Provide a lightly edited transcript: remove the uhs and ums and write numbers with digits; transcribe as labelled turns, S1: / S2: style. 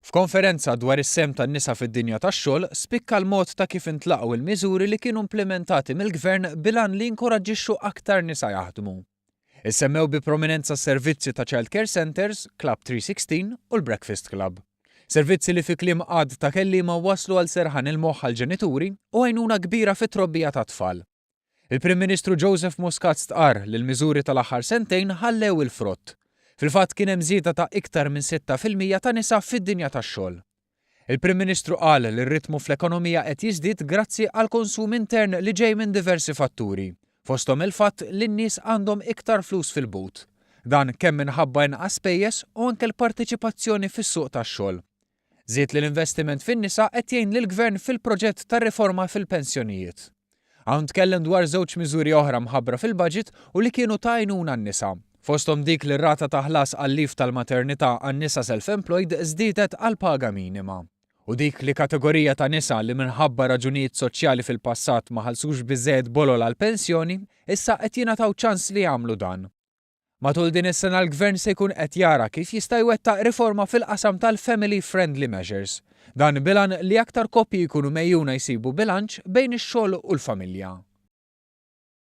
S1: F'konferenza dwar is-sehem tan-nisa fid-dinja tax-xogħol, spikka l-mod ta' kif intlaqgħu l-miżuri li kienu implimentati mill-Gvern bil-għan li jinkoraġġixxu aktar nisa jaħdmu. Issemmew bi prominenza s-servizzi ta' Child Care Centres, Club 316 u l-Breakfast Club. Servizzi li fi kliem għadd ta' kelliema wasslu għal serħan il-moħħ għall-ġenituri u għajnuna kbira fit-trobbija tat-tfal. Il-Prim Ministru Joseph Muscat stqarr li l-miżuri tal-aħħar sentejn ħallew il-frott. Fil-fatt kien hemm żieda ta' iktar minn 6% ta' nisa fid-dinja tax-xogħol. Il-Prim Ministru qal li r-ritmu fl-ekonomija qed jiżdied grazzi għall-konsum intern li ġej minn diversi fatturi, fosthom il-fatt li n-nies għandhom iktar flus fil-but. Dan kemm minħabba inqas spejjeż u anke l-parteċipazzjoni fis-suq tax-xogħol. Żied li l-investiment fin-nisa qed jgħin lill-Gvern fil-proġett tar-riforma fil-pensjonijiet. Hawn tkellem dwar żewġ miżuri oħra mħabbra fil-budget u li kienu ta' għajnuna għan-nisa, fosthom dik li r-rata ta' ħlas għal-leave tal-maternità għan-nisa self-employed żdiedet għall-paga minima. U dik li kategorija ta' nisa li minħabba raġunijiet soċjali fil-passat ma ħallsux biżżejjed bolol għall-pensjoni, issa qed jingħataw ċans li jagħmlu dan. Matul din is-sena l-Gvern se jkun qed jara kif jista' jwettaq riforma fil-qasam tal-family friendly measures. Dan bil-għan li aktar koppji jkunu megħjuna jsibu bilanċ bejn ix-xogħol u l-familja.